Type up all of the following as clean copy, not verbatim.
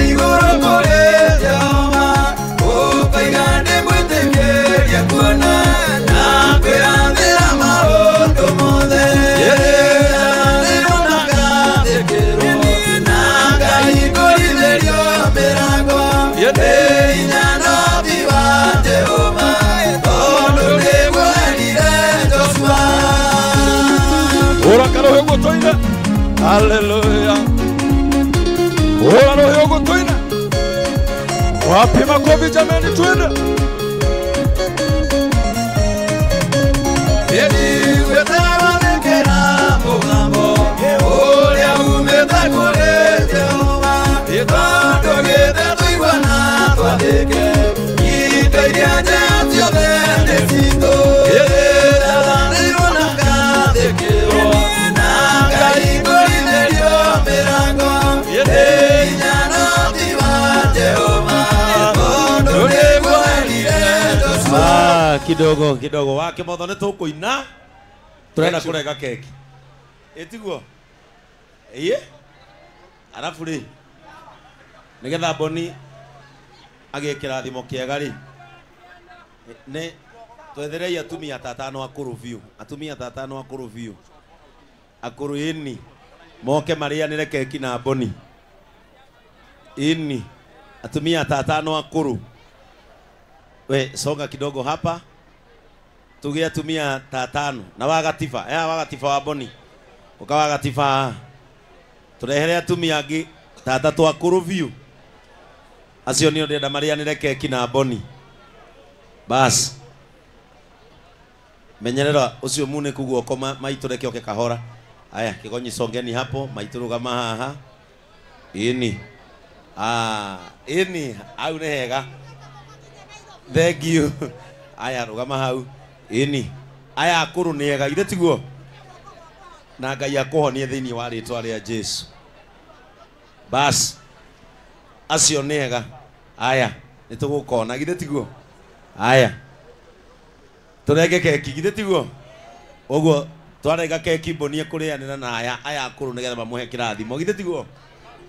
Igũrũ kũrĩ Jehova ũkoiga ndĩmwĩtĩkĩrie kuona na kwĩrathĩra maũndũ mothe. Ndĩrona ngathĩkĩrwo na ngahingũrithĩrio mĩrango hinya noti wa Jehova tondũ nĩguo erire Joshua. Ora karohe gutoina. Haleluya. Ora roho gutoina. Wapi makofi jamani, twende. Wetawalekera mũgambo ũrĩa umĩte kũrĩ Jehova tondũ githĩ tũiguana twathĩke indo iria njega ciothe nĩ citũ. Ndathanĩirwo na ngathĩkĩrwo na ngahingũrithĩrio mĩrango hinya noti wa Jehova tondũ nĩguo erire Joshua. Kidogo kidogo wake motho nĩ tũkũina turenda kũrenga keki ĩtiguo ĩĩ arabu rĩ nĩgetha Boni agĩe kĩrathimo kĩega rĩ nĩ twetherei atumia ta atano akũrũ biũ, atumia ta atano akũrũ biũ, akũrũ ĩni moke marĩanĩre keki na Boni ĩni, atumia ta atano akũrũ. We songa kidogo hapa tuge atumia ta tano na wagatiba ya wagatiba wa Boni ukawagatiba turehere atumia angi ta atatu akuru biũ acio nio ndĩrenda marĩanĩre keki na Boni. Bas menyerera ucio muniku guoko maitũ reke oke kahora. Aya kigonyi songeni hapo maitũ rũgama haha ĩni ĩni au nĩ hega. Thank you. Aya rũgama hau ĩni aya akũrũ nĩ ega ithe tiguo na Ngai akũhonie thĩinĩ wa rĩtwa rĩa Jesu. Bas acio nĩ ega. Aya nĩ tũgũkona githĩ tiguo. Aya tũrenge keki githĩ tiguo ũguo twarenga keki Boni ekũrĩanĩra na aya aya akũrũ nĩgetha mamũhe kĩrathimo githĩ tiguo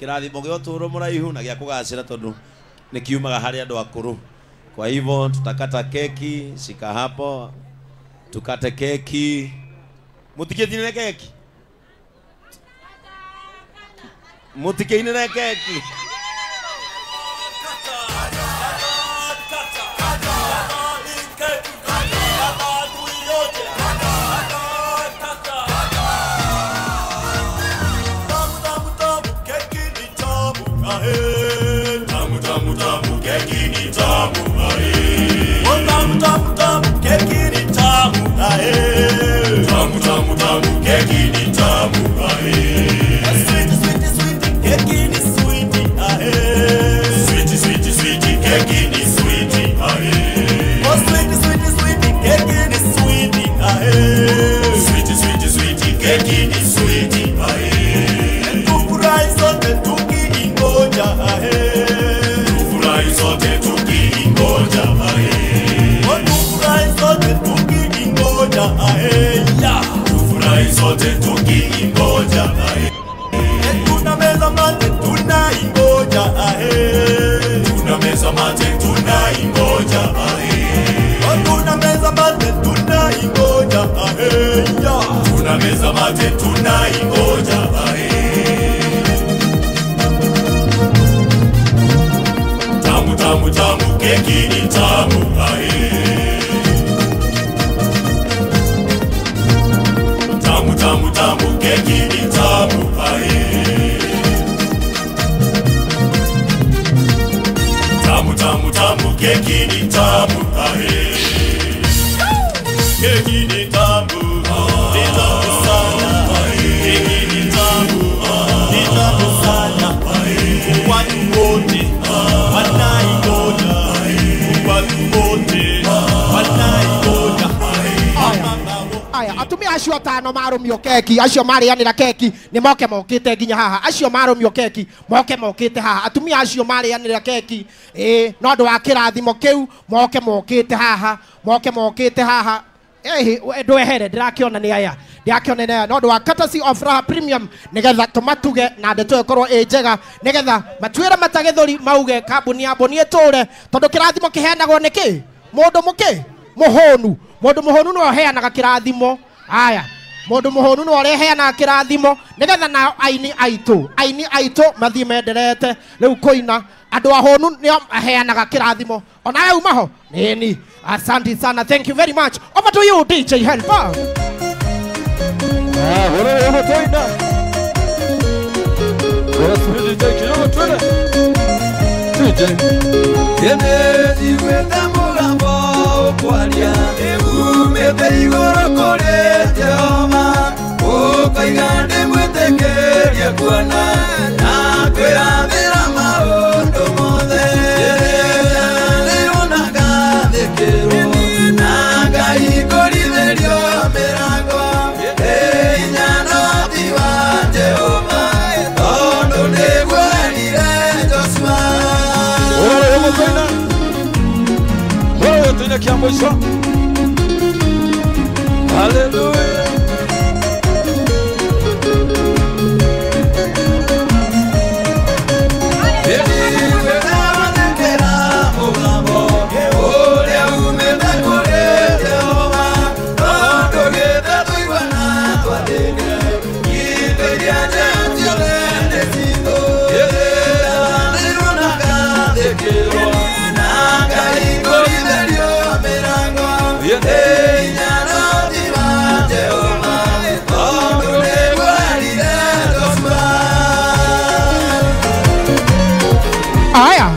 kĩrathimo gĩa ũtũũro mũraihu na gĩa kũgacĩra tondũ nĩ kiumaga harĩ andũ akũrũ. Kwa hivyo tutakata keki, shika hapo, tukate keki. Mutikiinire keki. Mutikiinire keki. Acio atano marũmio keki acio marĩanĩra keki nĩ moke mokĩte nginya haha acio marũmio keki moke mokĩte haha atumia acio marĩanĩra keki no ũndũ wa kĩrathimo kĩu moke mokĩte haha moke mokĩte haha. Ndwehere ndĩrakĩona nĩ aya ndĩrakĩona nĩ aya no ũndũ wa courtesy of Raha Premium nĩgetha tũmatuge na ndeto ĩkorwo ĩ njega nĩgetha matuĩre matagĩthũri mauge kambuni ya Boni ĩtũre tondũ kĩrathimo kĩheanagwo nĩ kĩ mũndũ mũkĩ mũhũnu mũndũ mũhũnu nĩwe ũheanaga kĩrathimo aya mũndũ mũhũnu nĩwe ũrĩa kĩrathimo nĩgetha nao aini aitũ mathiĩ menderete rĩu kũina andũ ahũnu nĩo aheanaga kĩrathimo onawe umaho nini. Asante sana, thank you very much. Over to you, DJ Helper. Hallelujah. Aya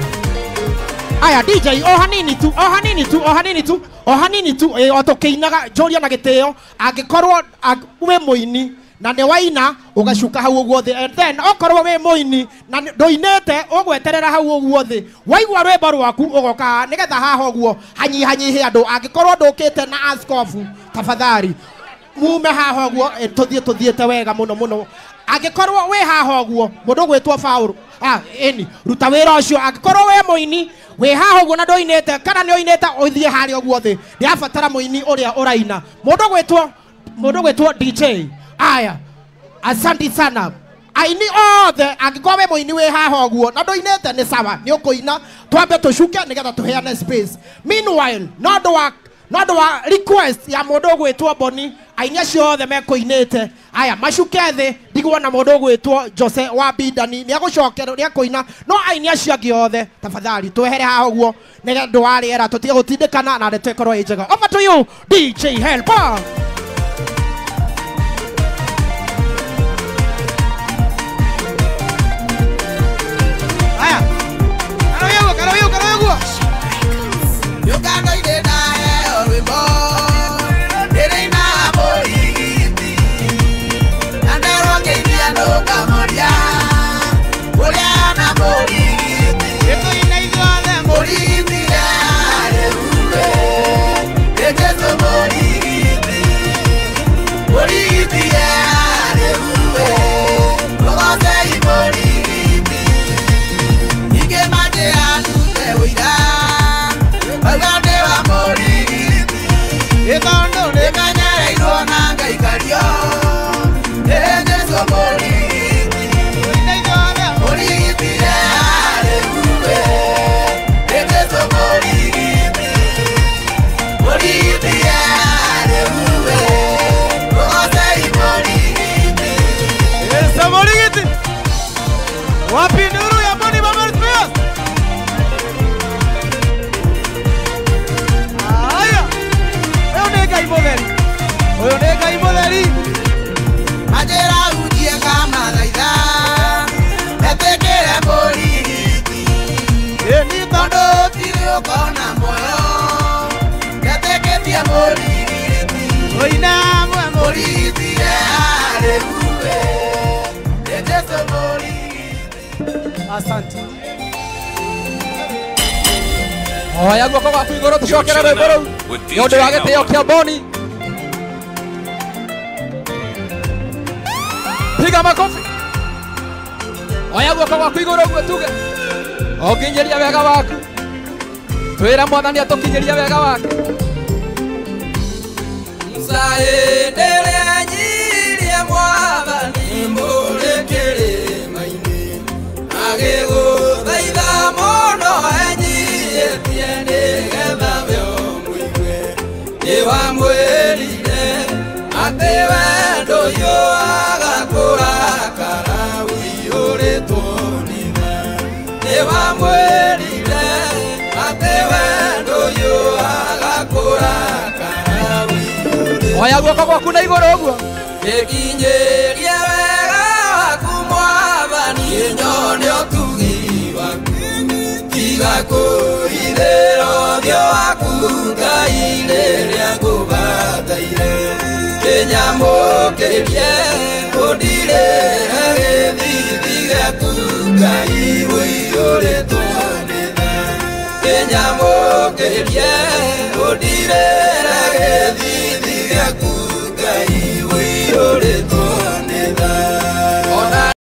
aya DJ o hanini tu o hanini tu o hanini tu o hanini tu o tũkĩinaga njũria na gĩtĩo angĩkorwo wĩ mũini na nĩ waina ũgacuka hau ũguo thĩ and then okorwo wĩ mũini na ndũinĩte ũgweterera hau ũguo thĩ waigua rwĩmbo rwaku ũgoka nĩgetha haha ũguo hanyihanyihe andũ angĩkorwo ndũkĩte na askofu tafadhali mume haha ũguo tũthiĩ tũthiĩte wega mũno mũno angĩkorwo wĩ haha ũguo mũndũ ũgwĩtwo Paul ĩni ruta wĩra ũcio angĩkorwo wĩ mũini wĩ haha ũguo na ndũinĩte kana nĩ ũinĩte ũthiĩ harĩa ũguo thĩ ndĩrabatara mũini ũrĩa ũraina mũndũ ũgwĩtwo DJ. Aya asante sana aini othe angĩkorwo wĩ mũini wĩ haha ũguo na ndũinĩte nĩ sawa nĩ ũkũina twambe tũcuke nĩgetha tũheane space. Meanwhile no ũndũ wa request ya mũndũ ũgwĩtwo Boni aini acio othe mekũinĩte aya macuke thĩ ndigwo na mũndũ ũgwĩtwo Jose wa Bidani nĩegũcokerwo nĩekũina no aini acio angĩ othe tafadhali twehere haha ũguo nĩgetha ũndũ wa rĩera tũtige gũtindĩkana na ndeto ĩkorwo ĩ njega. Over to you, DJ Helper. Aya karo Wapi nuru ya Boni Mama Spears? Aya. Oyo nĩ Ngai mũtheri. Oyo nĩ Ngai mũtheri. Majera ujie kama thaitha. Etekere mũrigiti. Ĩni tondũ tirĩ ũkona muoyo. Eteketie mũrigiti. Oina mwe mũrigiti arĩuwe. Jesu mũrigiti. Asante. Oya guoko gwaku igũrũ tũcokere rwĩmbo rũu nĩ ũndũ wa gĩtĩo kĩa Boni. Piga makofi. Oya guoko gwaku igũrũ ũguo tuge ũnginyĩria wega waku twĩra Mwathani atũkinyĩria wega wake. Musa hĩndĩ ĩrĩa enyirie mwathani mũrĩ kĩrĩma-inĩ agĩgũthaitha mũno enyiĩtie nĩgetha we ũmũigue nĩwamwĩrire atĩ wendo ũyũ agakũrakara ũiyũrĩtwo nĩ tha nĩwamwĩrire atĩ wendo ũyũ agakũrakara ũiyũrĩtwo. Oya guoko gwaku na igũrũ ũguo gĩkinyĩrie wega waku mwathani nyone ũtugi waku tiga kũhithĩra ũthiũ waku Ngai rĩrĩa ngũbataire kĩnyamũkĩrie ũndirĩre gĩthithi gĩaku Ngai ũiyũrĩtwo nĩ tha kĩnyamũkĩrie ũndirĩre gĩthithi gĩaku Ngai ũiyũrĩtwo.